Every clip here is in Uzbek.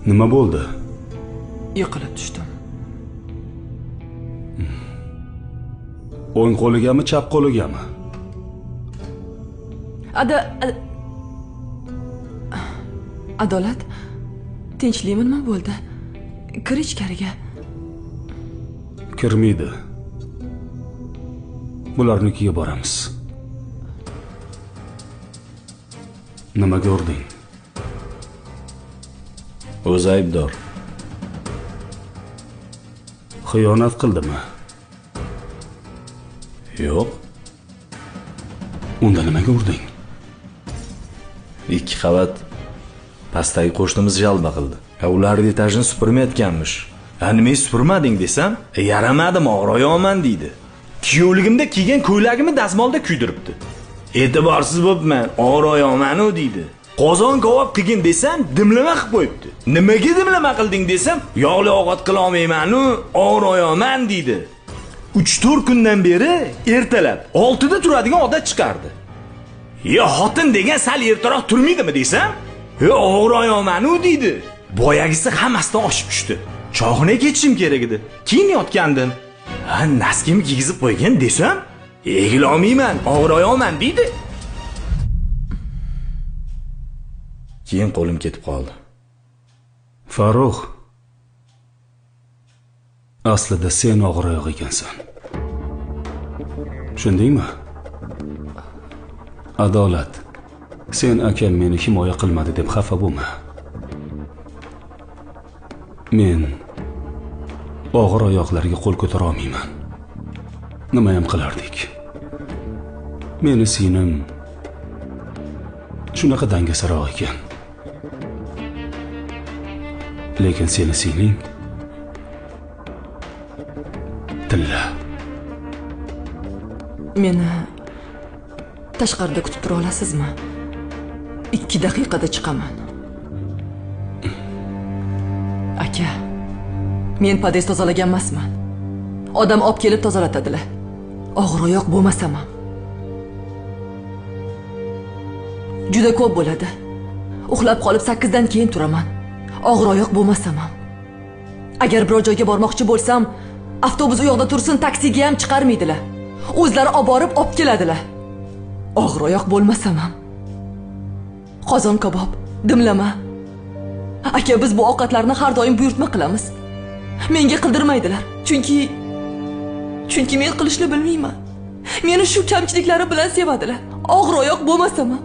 Nima bo'ldi? Yiqilib tushdim. O'ng qo'ligami, chap qo'ligami? Adolat, tinchlikmi, nima bo'ldi? Kir ichkariga. Kirmaydi. Bularnikiga boramiz. Nima ko'rding? O'zi aybdor. Xiyonat qildimi? Yo'q. Unda nima ko'rding? 2 qavat pastdagi qo'shnimiz jalba qildi. Ularning etajini supurmayotganmish. Nimaga supurmading desam, yaramadim, og'ir oyoqman deydi. Kuyovligimda kiygan ko'ylagimni dazmolda kuydiribdi. E'tiborsiz bo'pman, og'ir oyoqman-u deydi. Qozon kabob qilgin desam, dimlama qilib qo'yibdi. Nimaga dimlama qilding desam, yog'li ovqat qila olmayman-u, og'ir oyoqman deydi. 3-4 kundan beri ertalab 6da turadigan odat chiqardi. Ya xotin degan sal ertaroq turmaydimi desam, "Ya og'ir oyoqman-u" deydi. Boyagisi hammasidan oshib tushdi. Choyxonaga ketishim kerak edi. Keyin yotgandim. Ha, naskimni kiygizib qo'ygan desam, egila olmayman, og'ir oyoqman deydi. Keyin qo'lim ketib qoldi. Farruh, aslida sen og'ir oyoq ekansan. Tushundingmi? Adolat, sen akam meni himoya qilmadi deb xafa bo'lma. Men og'ir oyoqlarga qo'l ko'tara olmayman. Nima ham qilardik? Meni singlim shunaqa dangasaroq ekan. Lekin seni singling tilla. Meni tashqarida kutib tura olasizmi? 2 daqiqada chiqaman. Aka, men podest tozalagan emasman. Odam olib kelib tozalatadilar. Og'ir oyoq bo'lmasam ham. Juda ko'p bo'ladi. Uxlab qolib 8 dan keyin turaman. Og'ir oyoq bo'lmasam ham. Agar biror joyga bormoqchi bo'lsam, avtobus u yoqda tursin, taksiga ham chiqarmaydilar. O'zlari olib borib olib keladilar. Og'ir oyoq bo'lmasam ham. Qozon kabob, dimlama. Aka, biz bu ovqatlarni har doim buyurtma qilamiz. Menga qildirmaydilar. Chunki men qilishni bilmayman. Meni shu kamchiliklari bilan sevadilar. Og'ir oyoq bo'lmasam ham.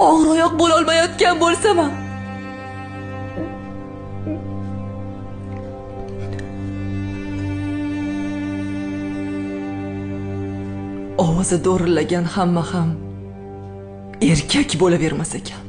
Og'ir oyoq bo'la olmayotgan bo'lsam ham. Ovozi do'rillagan hamma ham erkak bo'lavermas ekan.